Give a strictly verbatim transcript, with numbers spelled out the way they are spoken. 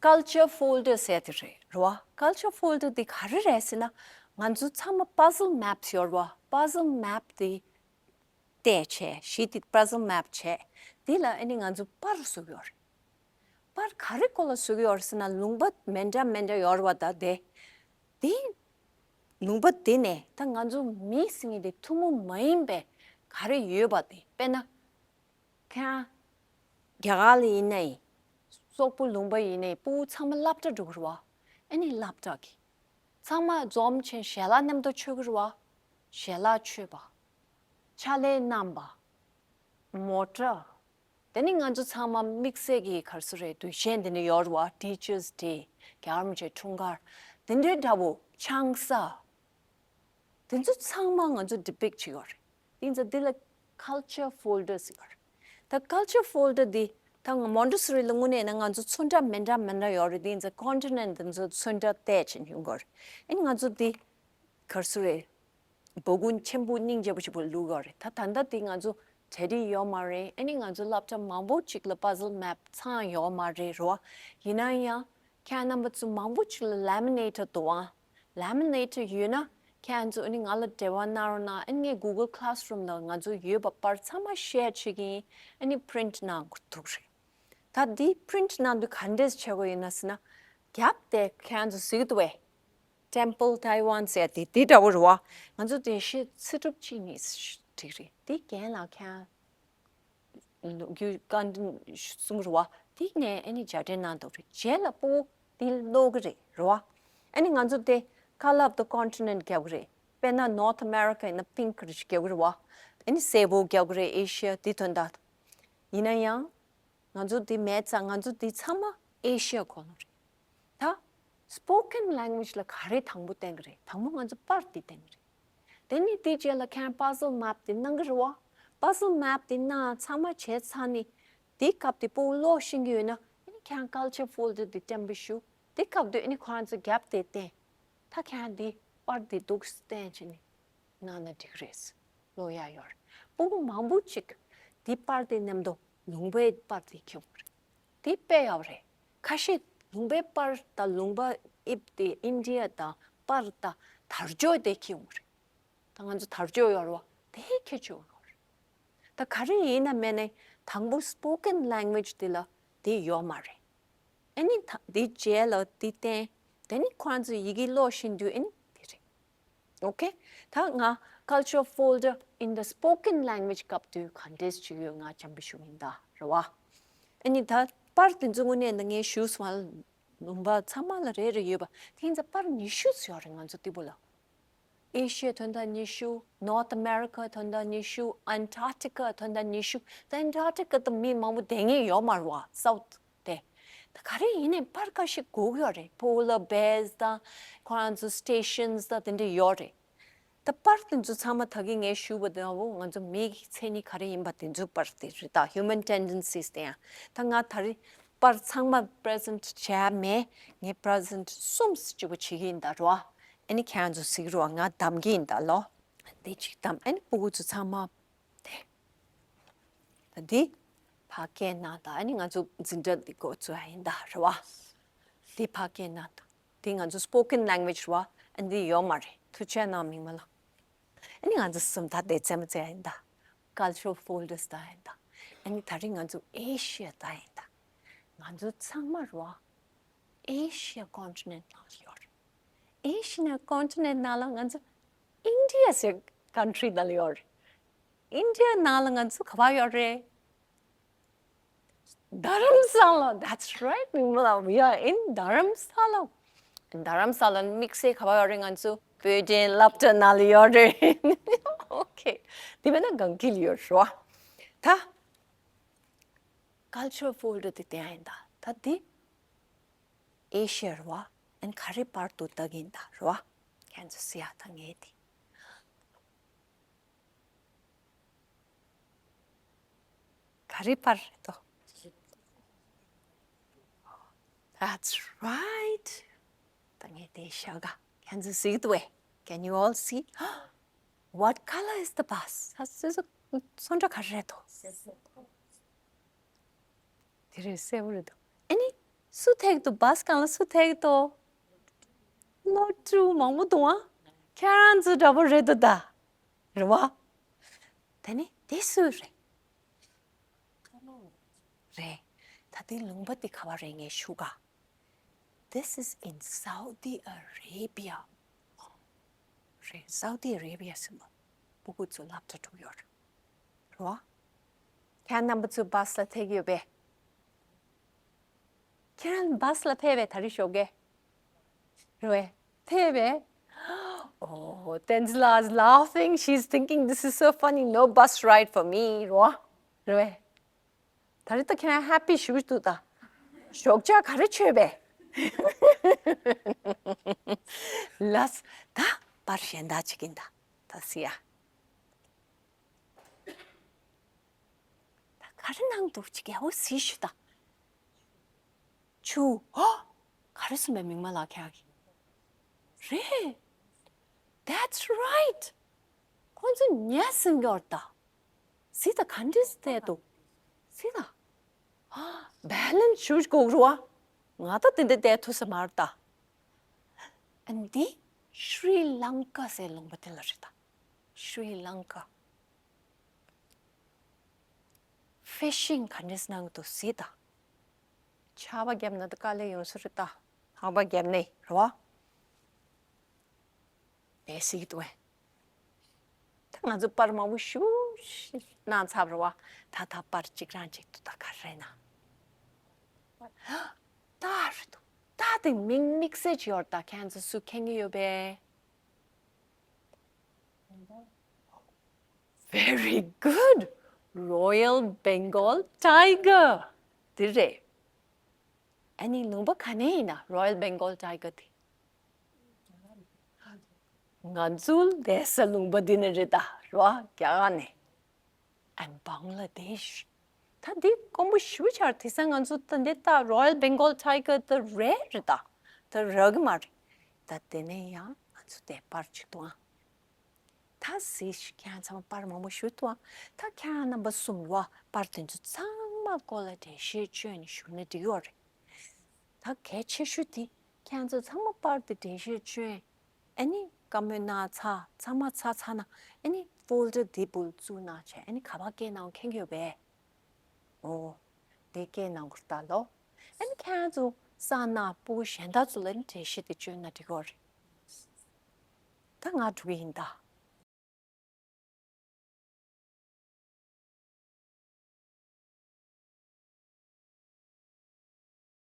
Culture folder ཟེར་དེ་རེད་རེད་བ། Culture folder དེ་ག་རེ་རེད་ཟེར་ན། ང་ཚོ་ཚང་མ་puzzle maps ཡོད་རེད་བ། Puzzle map དེ་བལྟས་བྱས་གཞི་དེ་puzzle map བྱས། དེ་ལ་ཨ་ནི་ང་ཚོ་པར་བཟོ་གི་ཡོད་རེད། པར་ག་རེ་སྐོར་ལ་བཟོ་གི་ཡོད་རེད་ཟེར་ན། ལུང་པ་མི་འདྲ་མི་འདྲ་ཡོད་རེད་བ། ད་དེ་དེ་ལུང་པ་དེ་ནས་ད་ང་ཚོ་མི་ཟེར་མཁན་དེ་ཐུན་མོང་མ་ཡིན་པའི་ག་རེ་ཡོད་པ་དེ། དཔེར་ན། ཁྱེད་རང་རྒྱ་གར་ལ་ཡིན་ནའི། སོག་པོ་ལུང་པ་ཡིན་ནའི་སྤུ་གུ་ཚང་མ་སློབ་གྲྭ་འགྲོ་གི་རེད་བ། ཨ་ནི་སློབ་གྲྭ་གི་ཚང་མ་འཛོམས་བྱས་ཞལ་ལག་མཉམ་དུ་མཆོད་ཀྱི་རེད་བ། ཞལ་ལག་མཆོད་པ། ཕྱག་ལས་གནང་པ། མོ་ཊ། དེ་ནི་ང་ཚོ་ཚང་མ་དམིགས་བསལ་གྱི་ག་རེ་ཟེར་རེད། དུས་ཆེན་དེ་འདྲ་ཡོད་རེད་བ། Teachers Day། རྒྱ་གར་མི་ཆོས་འཁྲུངས་སྐར། དེ་འདྲའི་འདྲ་བོ། ཆང་ས། དེ་ཚོ་ཚང་མ་ང་ཚོ་depict བྱེད་ཀྱི་ཡོད་རེད། དེ་ཚོ་འདི་ལ་culture folder ཟེར་གྱི་ཡོད་རེད། ད་culture folder འདི་ད་ང་Montessori ལ་དངོས་གནས་ན་ང་ཚོ་ཚོན་ཁྲ་མི་འདྲ་མི་འདྲ་ཡོད་རེད། དེ་ཚོ་continent དེ་ཚོ་ཚོན་ཁྲ་བལྟས་བྱས་ཡོང་གི་ཡོད་རེད། ཨ་ནི་ང་ཚོ་འདི་ག་རེ་ཟེར་རེད། འབོད་སྐུལ་ཆེན་པོ་སྙིང་རྗེ་པོ་ཞིག་པོ་བླུགས་ཡོད་རེད། ད་ད་ལྟ་དེ་ང་ཚོ་གྲ་སྒྲིག་ཡོད་མ་རེད། ཨ་ནི་ང་ཚོ་སློབ་གྲྭ་མང་པོ་ཅིག་ལ་puzzle map ཚང་ཡོད་མ་རེད་རོ། ཡིན་ན་ཡང་ཁྱེད་རྣམ་པ་ཚོ་མང་པོ་ཅིག་ལ་laminator འདུག་ཨང་། Laminator ཡོད་ན་ཁྱེད་ཚོ་ཨ་ནི་ང་ལ་འབྲེལ་བ་གནང་རོགས་གནང་། ཨ་ནི་ངས་Google Classroom ལ་ང་ཚོ་ཡོད་པ་པར་ཚང་མ་share བྱེད་ཀྱི་ཡིན། ཨ་ནི་print གནང་དགོས་ཐུག་རེད། ད་འདི་print གནང་དུས་ག་འདྲས་བྱེད་དགོས་ཡིན་ན་ཟེར་ན། རྒྱབ་དེ་ཁྱེད་ཚོ་གཟིགས་འདུག་བས། Temple Taiwan ཟེར་དེ་དེ་འདྲ་བོ་རེད་བ། ང་ཚོ་དེ་ཤེས་ཚེ་སྒྲུབ་ཅི་ནི་འགྲིག་རེད། དེ་རྒན་ལགས་ཁྱེད་རྒྱུ་བཀའ་འདྲི་གསུང་རེད་བ། དེ་ནས་ཨ་ནི་འཇའ་འདྲེན་གནང་འདུག་རེད། རྗེས་ལ་སྤུ་གུ་དེ་ཀློག་གི་རེད་རེད་བ། ཨ་ནི་ང་ཚོ་དེ་Color of the Continent རྒྱབ་གི་རེད། དཔེར་ན་North America ཡིན་ན་pink རེ་རྒྱབ་གི་རེད་བ། ཨ་ནི་སེར་པོ་རྒྱབ་གི་རེད། Asia དེ་དོན་དག་ཡིན་ན་ཡང་། ང་ཚོ་འདི་མེད་ཙང་ང་ཚོ་འདི་ཚང་མ་ཨེ་ཤི་ཡ་གོ་ལོ་རེད། ད་spoken language ལ་ག་རེ་དང་པོ་བསྟན་གི་རེད། དང་པོ་ང་ཚོ་པར་འདི་བསྟན་གི་རེད། དེ་ནི་དེའི་རྗེས་ལ་ཁྱེད་puzzle map འདི་གནང་གི་རེད་བ། Puzzle map འདི་གནང་ཚང་མ་བྱས་ཚར་ནི། དེའི་སྐབས་དེ་སྤུ་གུ་ཀློག་ཤེས་ཀྱི་ཡོད་ན་ཨ་ནི་ཁྱེད་culture folder འདི་སྟོན་པ་ཞུ། དེ་སྐབས་དུས་ཨ་ནི་ཁོ་རང་ཚོ་རྒྱབ་དེ་བསྟན། ད་ཁྱེད་འདི་པར་འདི་འདུག་བསྟན་བྱས་ནི། གནང་ན་འགྲིག་རེད། ཀློག་ཡག་ཡོད་རེད། སྤུ་གུ་མང་པོ་ཅིག་འདི་པར་དེ་མཉམ་དུ་ལུང་པའི་པར་དེ་ཁྱེར་ཡོང་རེད། དེ་དཔེ་ཡག་རེད། ཁ་ཤས་ལུང་པའི་པར་དང་ལུང་པ་དབྱིབས་དེ་ཨིན་ཌི་ཡ་དང་པར་དང་དར་ལྕོག་དེ་ཁྱེར་ཡོང་རེད། ད་ང་ཚོ་དར་ལྕོག་ཡོད་རེད་བ། དེ་ཁྱེར་ཆོག་ཡོད་རེད། ད་ག་རེ་ཡིན་ན་མེད་ན་དང་པོ་spoken language དེ་ལ་དེ་ཡོད་མ་རེད། ཨ་ནི་ད་དེ་རྗེས་ལ་དེ་བསྟན། དེ་ནི་ཁོ་རང་ཚོ་ཡི་གེ་ཀློག་བཞིན་དུས་ཨ་ནི་དེ་རེད། Okay། ད་ང་culture folder in the spoken language སྐབས་དུས་ག་འདྲས་ཅིག་ཡོད་ང་བྱམས་པ་ཞུ་ཡིན་ད་རེད་བ། ཨ་ནི་ད་པར་དེ་ཚོ་དངོས་གནས་ད་ངས་ཞུས་སོང་ལ། ལུང་པ་ཚང་མ་ལ་རེ་རེ་ཡོད་པ། དེ་ཡིན་ཙང་པར་ཉི་ཤུ་ཙམ་ཡོད་རེད་ང་ཚོ་དེ་བོ་ལ། ཨེ་ཤི་ཡ་དོན་དག་ཉི་ཤུ། North America དོན་དག་ཉི་ཤུ། Antarctica དོན་དག་ཉི་ཤུ། ད་Antarctica ད་མི་མང་པོ་བསྡད་མཁན་ཡོད་མ་རེད་བ། South དེ། ད་ག་རེ་ཡིན་ནའི་པར་ཁ་ཤས་དགོས་ཀྱི་ཡོད་རེད། Polar bears དང་ཁོ་རང་ཚོ་stations དང་དེ་འདྲ་ཡོད་རེད། ད་པར་དེ་ཚོ་ཚང་མ་ད་གིན་ངས་ཞུས་པ་དང་བོ་ང་ཚོ་མི་གི་མཚན་ཉིད་ག་རེ་ཡིན་པ་དེ་ཚོ་པར་དེ་རེད། ད་human tendencies དེ་ཡང་ད་ང་ད་རེས་པར་ཚང་མ་present བྱས་མེད། ངས་present གསུམ་གཅིག་པོ་བྱེད་ཀྱི་ཡིན་ད་རོ། ཨ་ནི་ཁྱེད་ཚོ་གཟིགས་རོགས། ང་གདམ་གྱི་ཡིན་ད་ལོ། དེ་གཅིག་གདམ། ཨ་ནི་སྤུ་གུ་ཚོ་ཚང་མ་དེ། ད་འདི་ཕ་སྐད་ནང་ད་ཨ་ནི་ང་ཚོ་འཛིན་གྲྭ་འདི་འགོ་ཚུགས་ཡ་ཡིན་ད་རེད་བ། འདི་ཕ་སྐད་ནང་ད་འདི་ང་ཚོ་spoken language རེད་བ། ཨ་འདི་ཡོད་མ་རེད། ཐུགས་རྗེ་གནང་མི་མང་ལ། ཨ་ནི་ང་ཚོ་གསུམ་ད་དེ་རྩེད་མོ་རྩེ་ཡ་ཡིན་ད། cultural folders ད་ཡིན་ད། ཨ་ནི་ད་རིང་ང་ཚོ་ཨེ་ཤི་ཡ་ད་ཡིན་ད། ང་ཚོ་ཚང་མ་རེད་བ། ཨེ་ཤི་ཡ་continent ནང་ལ་ཡོད་རེད། ཨེ་ཤི་ཡ་continent ནང་ལ་ང་ཚོ་ཨིན་ཌི་ཡ་ཟེར་country ནང་ལ་ཡོད་རེད། ཨིན་ཌི་ཡ་ནང་ལ་ང་ཚོ་ག་པར་ཡོད་རེད། རྡ་རམ་ས་ལ། That's right. We are in Dharamsala. རྡ་རམ་ས་ལ་དམིགས་བསལ་ག་པར་ཡོད་རེད། ང་ཚོ་བོད་དོན་སློབ་གྲྭ་ནང་ལ་ཡོད་རེད། Okay. དེ་བས་ན་གངས་སྐྱིད་ལ་ཡོད་རེད་བ། ད་cultural folder དེ་དེ་ཡིན་ད། ད་དེ་ཨེ་ཤི་ཡ་རེད་བ། ཨན་ག་རེ་པར་དུ་བལྟ་གིན་ད་རེད་བ། ཁྱེད་ཚོ་སི་ཡ་ད་ངས་དེ། ག་རེ་པར་རེད་དོ། That's right. ད་ངས་དེ་ཤ་ག་ཁྱེད་ཚོ་གཟིགས་འདུག་བས། Can you all see? What color is the bus? ད་སོ་སོ་སོ་འདྲ་ག་རེ་རེད་དོ། དེ་རེད། སེར་པོ་རེད་དོ། ཨ་ནི་ སུ་ཐེག་འདུག་བྷ་སི་སྒང་ལ་སུ་ཐེག་འདུག་སློབ་ཕྲུག་མང་པོ་འདུག་ཨ། ཁྱེད་རང་ཚོ་འདྲ་པོ་རེད་འདུག་ད། རེད་བ། དེ་ནི་དེ་སུ་རེད། རེད། ད་དེ་ལུང་པ་དེ་ག་བ་རེད་ངས་ཞུ་ག This is in Saudi Arabia. རེད། Saudi Arabia ཟེར་ན་སྤུ་གུ་ཚོ་སློབ་གྲྭ་འགྲོ་ཡོད་རེད། རེད་བ། ཁྱེད་རྣམ་པ་ཚོ་བྷ་སི་ལ་ཐེག་ཡོད་པས། ཁྱེད་རང་བྷ་སི་ལ་ཕེབས་པས་ད་རེས་ཞོགས་ཀས། རེད་བས། ཕེབས་པས། Oh, Tanzila is laughing. She's thinking this is so funny. No bus ride for me. རེད་བ། རེད་བས། ད་རེས་ད་ཁྱེད་རང་ཧེ་པི་ཞུ་གི་འདུག་ད། ཞོགས་ཇ་ག་རེ་མཆོད་པས། ལགས། ད་པར་གཞན་དག་ཅིག་ཡིན་ད། ད་སི་ཡ། ད་ག་རེ་གནང་འདུག་ཅིག་ཡ་འོ་སི་ཞུ་ད། ཆུ། ཧོ། ག་རེ་གསུངས་པའི་མིག་མ་ལགས་ཁྱེད་ཀྱིས། རེད། That's right. ཁོང་ཚོ་ཉལ་སྲིད་ཀྱི་ཡོད་ད། སི་ད་ག་འདྲས་བལྟས་འདུག་སི་ད། ཧ། བེ་ལན་སི་ཞུ་དགོས་རུ་བ། ང་ད་དེ་འདྲ་བལྟས་ཐུབ་ས་མ་རེད་ད། ཨ་ནི་འདི་ཤྲི་ལང་ཀ་ཟེར་ལུང་པ་དེ་ལ་རེད་ད། ཤྲི་ལང་ཀ། ཕི་ཤིང་ག་འདྲས་གནང་འདུག་སི་ད། ཆར་པ་བརྒྱབ་ན་ད་དཀའ་ལས་ཡོང་ས་རེད་ད། ལྷགས་པ་བརྒྱབ་ནས་རེད་བ། ཨེ་སི་གི་འདུག་བས། ད་ང་ཚོ་པར་མང་པོ་ཞུ་གནང་ཚར་བ། ད་ད་པར་གཅིག་རང་གཅིག་ཏུ་ད་ག་རེ་ན། ད་རེད་འདུག་ད་དེ་མིང་དམིགས་བསལ་གྱི་ཡོད་ད་ཁྱེད་ཚོ་སུ་མཁྱེན་གྱི་ཡོད་པས། Very good. Royal Bengal Tiger. དེ་རེད། ཨ་ནི་ལུང་པ་ག་ནས་ཡིན་ན་Royal Bengal Tiger་དེ། ང་ཚོ་བསྡད་ས་ལུང་པ་འདི་ནས་རེད་ད་རོ་རྒྱ་གར་ནས། And Bangladesh. ད་འདི་དཀོན་པོ་ཞུ་ཆར་དེ་སང་ང་ཚོ་ད་འདི་ད་Royal Bengal Tiger་ད་རེད་རེད་ད། ད་རག་གི་མ་རེད། ད་དེ་ནས་ཡང་ང་ཚོ་དེ་པར་ཅིག་འདུག་ཨ། ད་གཟིགས་ཤིག་ཁྱེད་རང་ཚང་མ་པར་མང་པོ་ཞུ་འདུག་ཨ། ད་ཁྱེད་རང་རྣམ་པ་གསུམ་ལ་པར་དེ་ཚོ་ཚང་མ་སྐོར་ལ་འགྲེལ་བཤད་བཅོས་ནས་ཞུ་ན་འགྲིག་ཡོད་རེད། ད་གལ་ཆེ་ཤོས་དེ་ཁྱེད་རང་ཚོ་ཚང་མ་པར་དེ་འགྲེལ་བཤད་བཅོས། ཨ་ནི་བཀའ་མོལ་གནང་ཚར་ཚང་མ་ཚར་ཚར་ན་ཨ་ནི་ཕོལ་ཌར་འདི་བུ་བཙུགས་གནང་བྱས་ཨ་ནི་ག་པར་སྐད་གནང་མཁན་ཡོད་པས། ཨོ། འདི་སྐད་གནང་དགོས་ད་ལོ། ཨ་ནི་ཁྱེད་རང་ཚོ་ས་ན་སྤུ་གུ་གཞན་དག་ཚོ་ལ་ནི་འགྲེལ་བཤད་དེ་བཅོས་ན་འགྲིག་གི་རེད། ད་ང་འགྲོ་གི་ཡིན་ད།